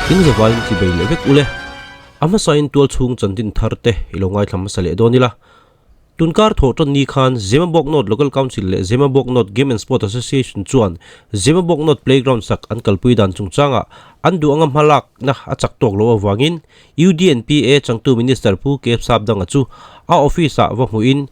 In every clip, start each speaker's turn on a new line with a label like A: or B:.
A: In zavaiin chibei leh vek ule. A hmasain tualchhung chanchin thar te i lo ngaithla hmasa leh dawn ila. Tunkar thawh tan ni khan Zemabawk North Local Council leh Zemabawk North Game and Sport Association chuan Zemabawk North Playground sak an kalpui dan chungchangah an duh anga hmalakna a chak tawk loh avangin UDNPA changtu Minister Pu Kep Sapdanga chu a office-ah va hmuhin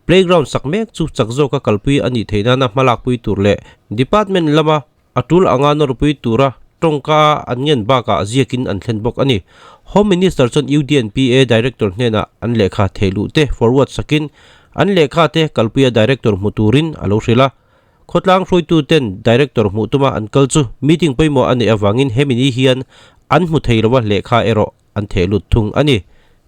A: Playground sak mek chu chak zawka kalpui a nih theih nana hmalakpui tur leh Department lama A tul anga nawrpui tura tawngka an ngen bakah ziakin an thlen bawk a ni. Home Minister chuan UDNPA Director hnenah an lehkha thehluh te forward sakin an lehkha te kalpuia Director hmu turin a lo hrilh a. Khawtlang hruaitu ten Director hmuh tuma an kal chu meeting pawimawh a neih avangin hemi ni hian an hmu thei lova lehkha erawh an thehlut thung a ni.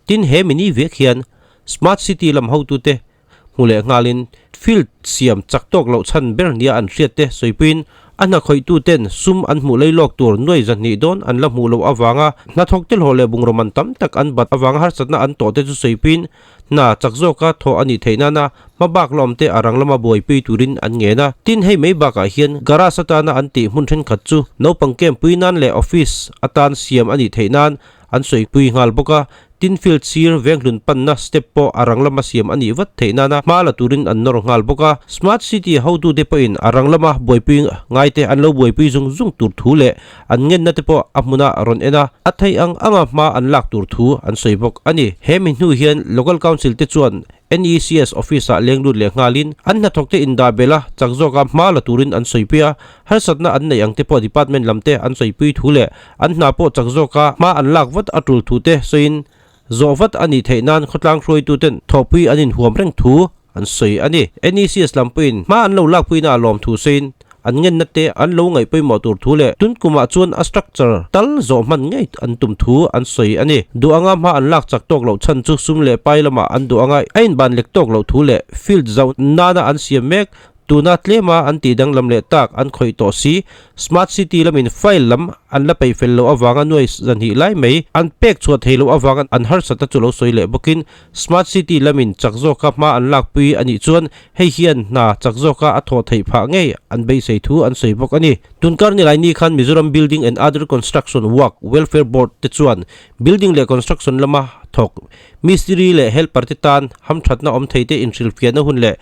A: Tin hemi ni vek hian Smart City lam hotute Hmu leh nghalin field siam chak tawk loh chhan ber nia an hriat te sawipuiin a hna khawihtu ten sum an hmuh lei lawk tur nuai zahnih dawn an la hmuh loh avanga hnathawk te hlawh leh bungraw man tam tak an bat avanga harsatna an tawh te chu sawipuiin hna chak zawka thawh a nih theih nana hmabak la awm te a rang lama buaipui turin an ngen a. Tin hei mai bakah hian garage atana an tih hmun thenkhat chu naupang camp pui nan leh office atan siam a nih theih nan an sawipui nghal bawk a. Tin field sir venghlun panna step pawh a rang lama siam a nih vat theih nana hma la turin an nawr nghal bawk a. Smart City hotute pawhin a rang lama buaipui ngaite an lo buaipui zung zung tur thu leh an ngenna te pawh a hmuna rawn en a, a theih ang anga hma an lak tur thu an sawi bawk a ni. He mi hnu hian Local Council te chuan NECS office-ah leng lut leh nghalin an hnathawkte indah belh a, chak zawka hma la turin an sawipui a, harsatna an neih ang te pawh department lam te an sawipui thu leh an hna pawh chak zawka hma an lak vat a tul thu te sawiin zawh vat a nih theih nan khawtlang hruaituten thawhpui an inhuam reng thu an sawi a ni. NECS lam pawhin hma an lo lakpuina a lawm thu sawiin An ngenna te an lo ngaih pawimawh tur thu leh tun kumah chuan a structure tal zawh hman ngei an tum thu an sawi a ni. Duh anga hma an lak chak tawk loh chhan chu sum leh pai lamah an duh anga a inban lek tawk loh thu leh field zauh nana an siam mek tuna tlema an tih danglam leh tak an khawih tawh si. Smart City lamin file lam an la peih fel loh avanga nuai zahnih lai mai an pek chhuah thei loh avanga an harsatna chu lo sawi leh bawkin Smart City lamin chak zawka hma an lakpui a nih chuan Hei hian hna chak zawka a thawh theih phah ngei an beisei thu an sawi bawk a ni. Tunkar nilai ni khan Mizoram Building and Other Construction Work Welfare Board te chuan building leh construction lama thawk mistiri leh helper te tan hamthatna awm thei te inhrilhfiahna hun leh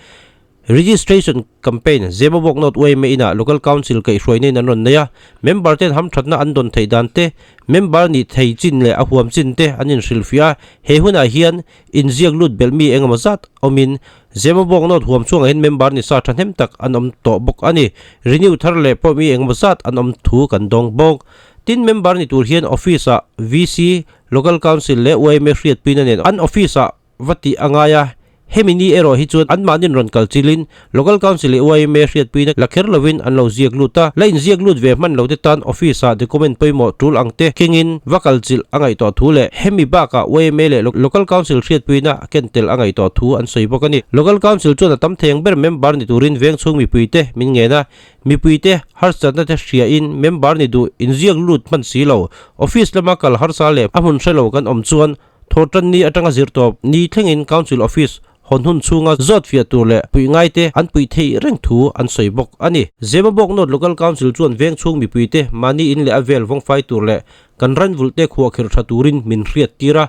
A: registration campaign Zemabawk North yma inah Local Council kaihhruaina in an rawn nei a. Member ten hamthatna an dawn theih dan te, member nih thei chin leh a huam chin te an inhrilhfiah a. He hunah hian Inziak lut belh mi engemaw zat awmin Zemabawk North huam chhungah hian member ni sa thahnem tak an awm tawh bawk a ni. Renew thar leh pawh mi engemaw zat an awm thu kan dawng bawk. Tin member ni tur hian office-ah VC, Local Council leh yma hriatpuina nen an office-ah va tih a ngai a. Hemi ni erawh hi chuan anmahnin rawn kal chilin Local Council leh yma hriatpuina la kher lovin an lo ziak lut a, la inziak lut ve hman lo te tan office-ah document pawimawh tul ang te kengin va kal chilh a ngaih tawh thu leh hemi bakah yma leh Local Council hriatpuina ken tel a ngaih tawh thu an sawi bawk a ni. Local Council chuan a tam thei ang ber member ni turin veng chhung mipuite min ngen a, mipuite harsatna te hriain member ni duh inziak lut hman si lo, office lama kal harsa leh a hmun hre lo kan awm chuan Thawhtan ni atanga zirtawp ni thlengin Council Office hawn hun chhunga zawt fiah tur leh puih ngaite an puih theih reng thu an sawi bawk a ni. Zemabawk North Local Council chuan veng chhung mipuite mahni in leh a vel vawngfai tur leh kan ranvulhte khuahkhirh tha turin min hriat tir a.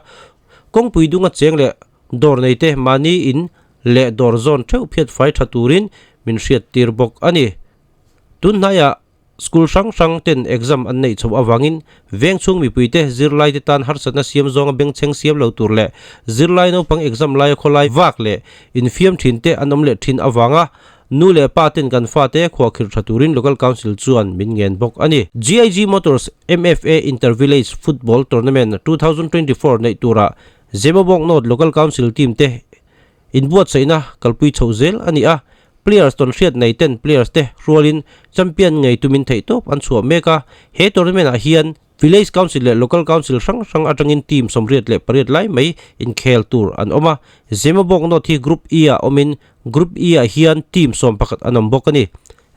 A: Kawngpui dunga cheng leh dawr neite mahni in leh dawr zawn theuh phiat fai tha turin min hriat tir bawk a ni. Tunhnaiah School hrang hrang ten exam an neih chhoh avangin veng chhung mipuite zirlaite tan harsatna siam zawnga bengchheng siam lo tur leh zirlai naupang exam laia khawlai vak leh infiam thin te an awm leh thin avanga nu leh pa ten kan fate khuahkhirh tha turin Local Council chuan min ngen bawk a ni. GIG Motors MFA Inter Village Football Tournament 2024 neih turah Zemabawk North Local Council team te Inbuatsaihna kalpui chhoh zel a ni a, players tawn hriat nei ten players te hrualin champion ngei tumin theihtawp an chhuah mek a, he tournament ah hian Village Council leh Local Council hrang hrang atangin team 88 lai mai inkhel tur an awm a, Zemabawk North hi Group E ah awmin Group E ah hian team 11 an awm bawk a ni.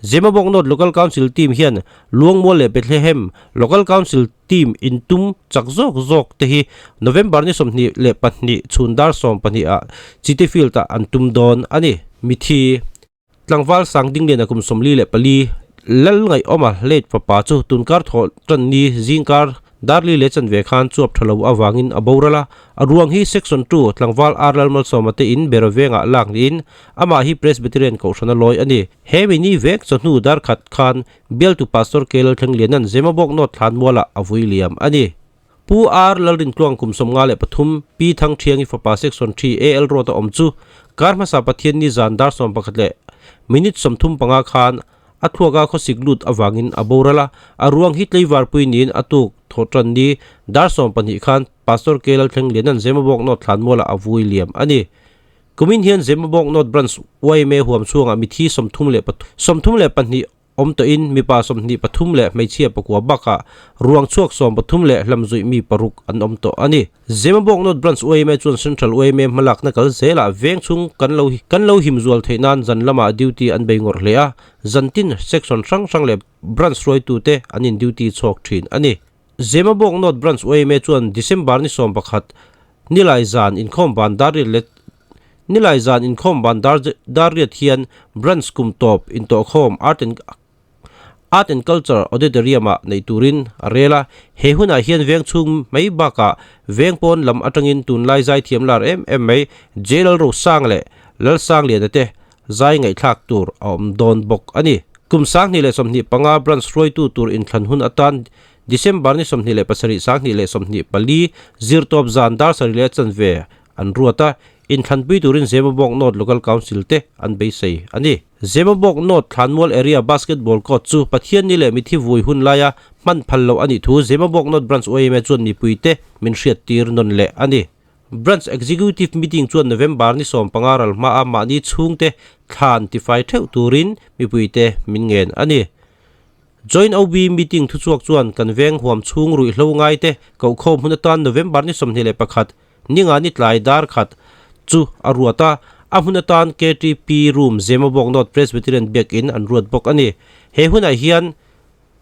A: Zemabawk North Local Council team hian Luangmual leh Bethlehem Local Council team intum chak zawk zawk te hi November ni 22 chhun dar 12 ah Chite Field ah an tum dawn a ni. Mithi Tlangval Sangdingliana kum 44 Lal Ngaihawma late fapa chu tunkar thawh tan ni zingkar Darli leh chanve khan chuap tha lo avangin a boral a, a ruang hi Section ii tlangval R Lalmalsawma te in Bera vengah lak niin amah hi Presbyterian kohhrana lawi a ni. He mini vek chawhnu dar khat khan bialtu Pastor K Lalthlengliana'n Zemabawk North Thlanmualah a vui liam a ni. Pu R Lalrintluang kum 53, Pi Thangthiangi fapa Section ii AL Road a awm chu kar hmasa Pathianni zan dar 11 leh minute 35 khan A thluaka khawsik lut avangin a boral a, a ruang hi tleivarpui niin a tuk thawh tan ni dar 12 khan Pastor K Lalthlengliana'n Zemabawk North Thlanmualah a vui liam a ni. Kumin hian Zemabawk North Branch yma huam chhungah mithi 32 awm tawhin mipa 23 leh hmeichhia pakua bakah ruang chhuak 13 leh hlamzuih mi paruk an awm tawh a ni. Zemabawk North Branch yma chuan Central yma hmalakna kal zelah veng chhung kan lo kan lo him zual theih nan zan lamah duty an bei ngawrh hle a, zan tin section hrang hrang leh branch hruaitute an in duty chhawk thin a ni. Zemabawk North Branch yma chuan December ni 11 Nilai zan inkhawm ban dar riat leh Nilai zan inkhawm ban dar dar riat hian branch kum tawp intawhkhawm Art and Art and Culture Auditorium-ah neih turin a rel a, he hunah hian veng chhung mai bakah veng pawn lam atangin tunlai zaithiam lar em em mai J Lalrosanga leh Lalsangliana te zai ngaihthlak tur a awm dawn bawk a ni. Kum 2025 branch hruaitu tur inthlan hun atan December ni 27 2024 zirtawp zan dar sarih leh chanve an ruat a, inthlanpui turin Zemabawk North Local Council te an beisei a ni. Zemabawk North Thlanmual Area Basketball Court chu Pathianni leh mithi vui hun laia hman phal loh a nih thu Zemabawk North Branch yma chuan mipuite min hriattir nawn leh a ni. Branch Executive Meeting chuan November ni 15 ral hmaa mahni chhungte thlan tifai theuh turin mipuite min ngen a ni. Joint OB meeting thuchhuak chuan kan veng huam chhung ruihhlo ngaite kohkhawm hun atan November ni 21 Ninga ni tlai dar khat chu a ruat a, a hmun atan KTP Room Zemabawk North Presbyterian Biakin an ruat bawk a ni. He hunah hian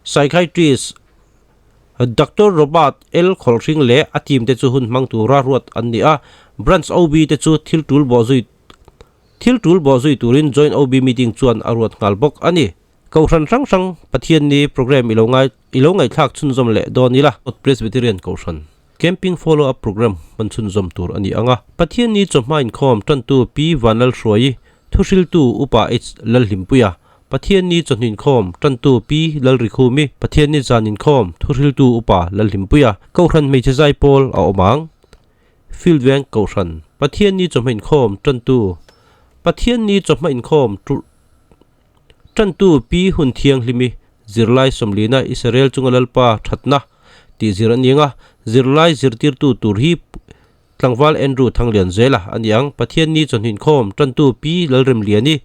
A: Psychiatrist Doctor Robert L Khawlhring leh a team te chu hun hmang tura ruat an ni a, Branch OB te chu thil tul bawh zui thil tul bawh zui turin Joint OB meeting chuan a ruat nghal bawk a ni. Kohhran hrang hrang Pathianni program i lo ngai i lo ngaihthlak chhunzawm leh dawn ila. Presbyterian Kohhran Camping Follow Up Program hman chhunzawm tur a ni ang a. Pathianni chawhma inkhawm tantu Pi Vanlalhruaii, Thuhriltu Upa H Lalhlimpuia, Pathianni chawhnu inkhawm tantu Pi Lalrikhumi, Pathianni zan inkhawm Thuhriltu Upa Lalhlimpuia, Kohhran Hmeichhe Zaipawl a awm ang. Field Veng Kohhran, Pathianni chawhma inkhawm tantu Pathianni chawhma inkhawm Tantu Pi Hun Thianghlimi, Zirlai Sawmlina Israel chunga Lalpa thatna tih zir a ni ang a, zirlai zirtirtu tur hi Tlangval Andrew Thanglianzela a ni ang. Pathianni chawhnu inkhawm tantu Pi Lalremliani,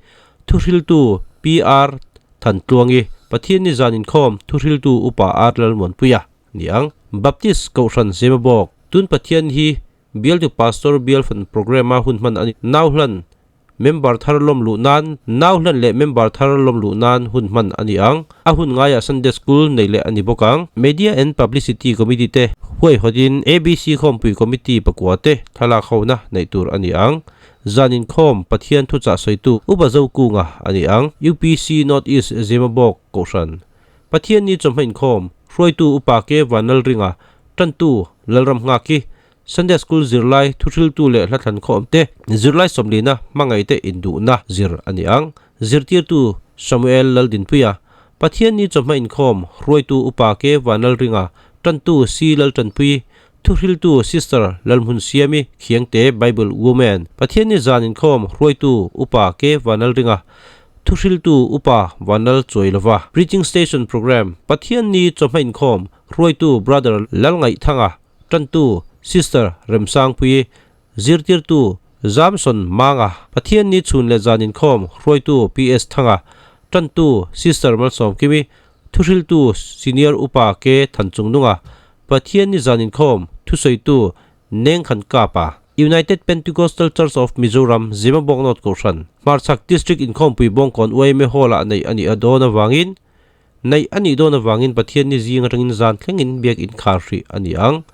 A: Thuhriltu Pi R Thantluangi, Pathianni zan inkhawm Thuhriltu Upa R Lalmuanpuia ni ang. Baptist Kohhran Zemabawk, Tun Pathian hi Bialtu Pastor Bial Fan Programme-a hun hman a ni. Nauhlan Member thar lawm luh nan, nau hlan leh member thar lawm luh nan hun hman a ni ang. A hun ngaiah Sunday School nei leh a ni bawk ang. Media and Publicity Committee te huaihawtin ABC Khawmpui Committee pakua te thlalak hona neih tur a ni ang. Zan inkhawm Pathian thuchah sawitu Upa Zokunga a ni ang. UPC North East Zemabawk Kohhran Pathianni chawhma inkhawm hruaitu Upa K Vanlalringa tantu Lalram Nghaki Sunday School zirlai, thuhriltu leh hlathlan khawm te, zirlai sawmlina hmangaihte induhna zir a ni ang. Zirtirtu Samuel Laldinpuia, Pathianni chawhma inkhawm, hruaitu Upa K Vanlalringa, tantu C Laltanpui, thuhriltu Sister Lalhmunsiami Khiangte Bible Woman, Pathianni zan inkhawm, hruaitu Upa K Vanlalringa, thuhriltu Upa Vanlal Chuailova. Preaching Station Programme, Pathianni chawhma inkhawm, hruaitu Brother Lalngaihthanga, Tantu, Sister Remsangpuii, Zirtirtu Zamson Manga, Pathianni chhun leh zan inkhawm hruaitu PS Thanga, Tantu Sister Malsawmkimi, Thuhriltu Senior Upa K Thanchungnunga, Pathianni zan inkhawm thusawitu Nengkhan Kapa. United Pentecostal Church of Mizoram, Zemabawk North Kohhran, Hmarchhak District Inkhawmpui Bawngkawn yma Hall-ah neih a nih a dawn avangin neih a nih dawn avangin Pathianni zing atangin zan thlengin biak inkhar hrih a ni ang.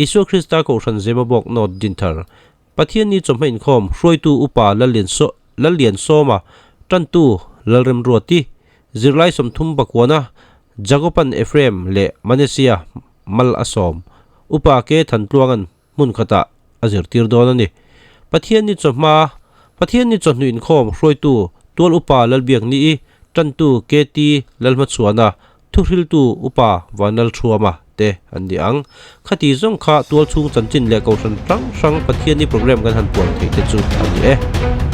A: Isua Krista Kohhran Zemabawk North Dinthar, Pathianni chawhma inkhawm hruaitu Upa Lalliansawma, Tantu Lalremruati, Zirlai 30 Pakuana, Jakoban Ephraim leh Manesia mal a sawm. Upa Ke Thantluanga'n hmun khatah a zirtir dawn a ni. Pathianni chawhma Pathianni chawhnu inkhawm hruaitu Tual Upa Lalbiakni-i, Tantu KT Lalhmachhuana, Thuhriltu Upa Vanlalthuama te an ni ang. Khati zawng kha tualchhung chanchin leh kohhran hrang hrang Pathianni program kan han puan theih te chu a ni e.